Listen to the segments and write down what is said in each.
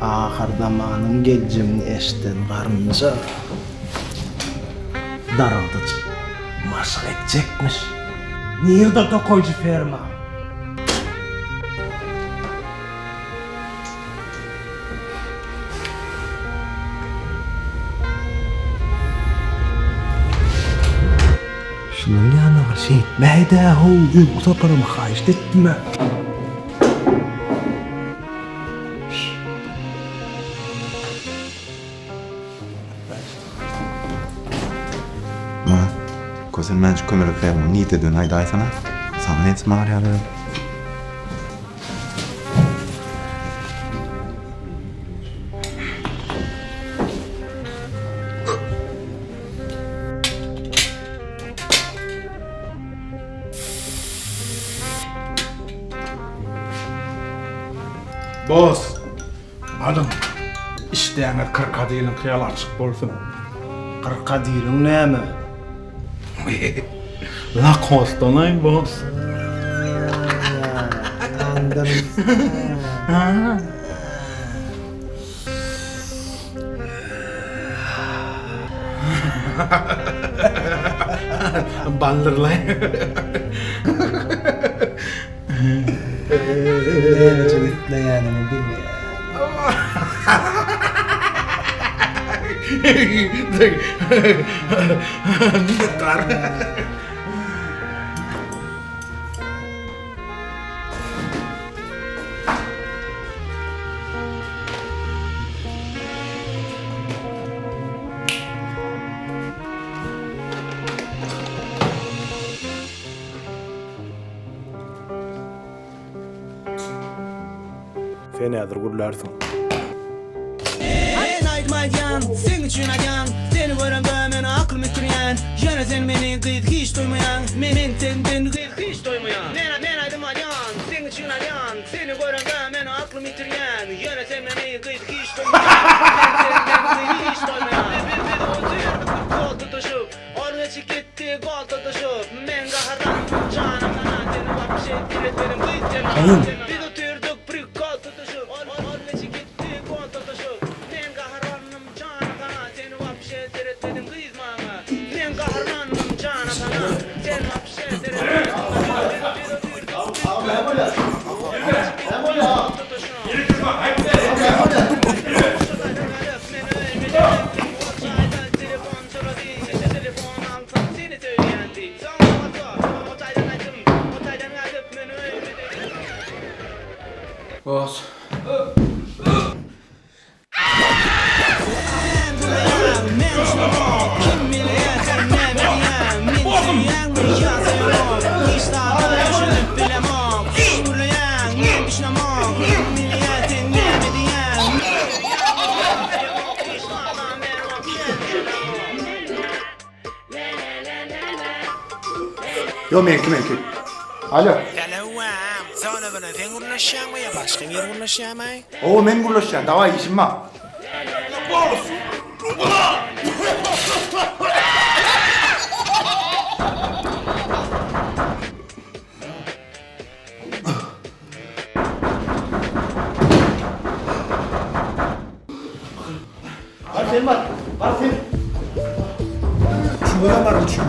Ahyrzamanyň geljegini eşiden garynja daragta çykyp maşk etjekmiş. Nirde tokaýjy ferma? Şunuň ýaly bir şeýtmäý-dä how, öňki saparam haýyşt etdim-ä. Ma, kösenmänjik kömelek fermaň nirededigini aýdaýsana. Saňa nebsim agyrýar öz. Boss, alyň. Işdäňiz krokodiliňki ýaly açyk bolsun. Krokodiliň näme? Lakostanaý, boss. Baldyrlaý. Näme isleýänini bilýän. Minnetdar. Sen häzir gürlärsiň. Men aýdym aýdýan, seň üçin aýdýan Seni göremde men aklym ýitirýän Ýöne sen meni gyz hiç duýmaýaň Men senden gyz hiç doýmaýan Men men aýdym aýdýan, seň üçin aýdýan Seni göremde men aklym ýitirýän Ýöne sen meni gyz hiç duýmaýaň Men senden gyz hiç doýmaýan Biz biz biz otyrdyk gol tutuşyp Ol geçip gitdi gol tutuşyp Men gaharlandym janym sana Seni wapşe seretmedim gyz sen maňa Biz otyrdyk prikol tutuşyp Ol ol geçip gitdi gol tutuşyp Men gaharlandym janym sana Seni wapşe seretmedim gyz maňa Men gaharlandym jana sana Sen wapşe seretmedim Biz biz otyrdyk prikol tutuşyp Boss. Ýo meňki meňki. Alo. Älewwäm, zona bilen sen gürleşýäňmi ýa başga biri gürleşýämaý? Hawa men gürleşýän, dawaý işim bar. Bar sen bar. Bar sen. Çuňa bar üçin.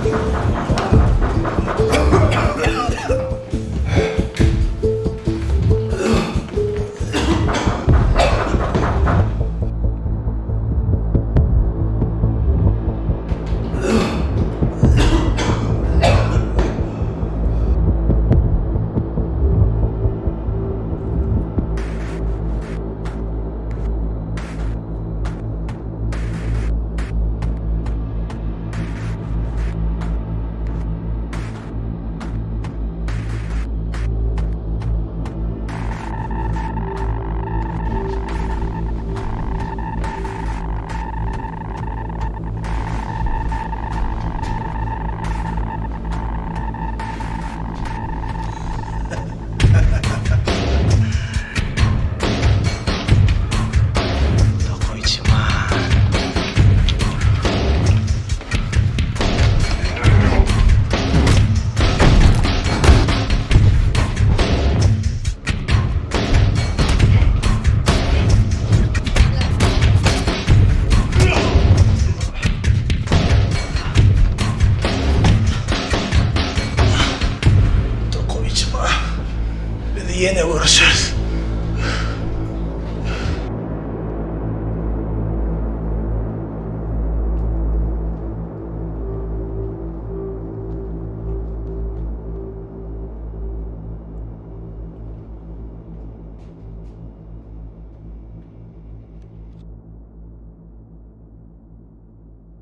Ýene görüşeris.